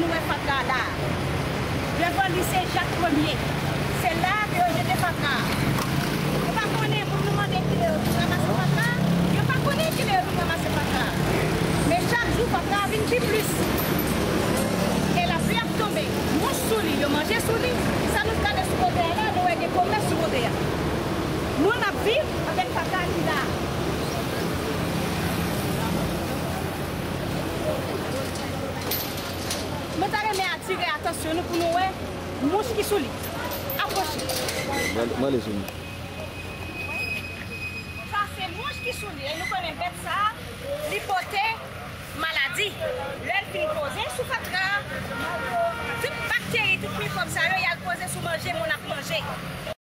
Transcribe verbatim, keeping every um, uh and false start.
Nou wè fatra a la a. Devan lise Jak Premye. Se la a ke yo jete fatra a. Nou pa konnen, pou nou mande kilè yo vin ranmase fatra a, yo pa konnen kilè yo vin ranmase fatra a. Men chak jou, fatra a vin pi plis. E lapli ap tonbe. Mouch sou li, yo manje sou li. Sa nou gade sou kote a la, nou wè gen komès sou kote a. Moun ap viv avèk fatra ki la a. Mwen ta renmen atire atansyon nou pou nou wè mouch ki sou li. Apwoche. Mwen, mwen ale sou li. Sa se mouch ki sou li. E nou konnen bèt sa a, li pote maladi. Lè l fin poze sou fatra a, tout bakteri, tout mikwòb sa yo, y al poze sou manje moun ap manje.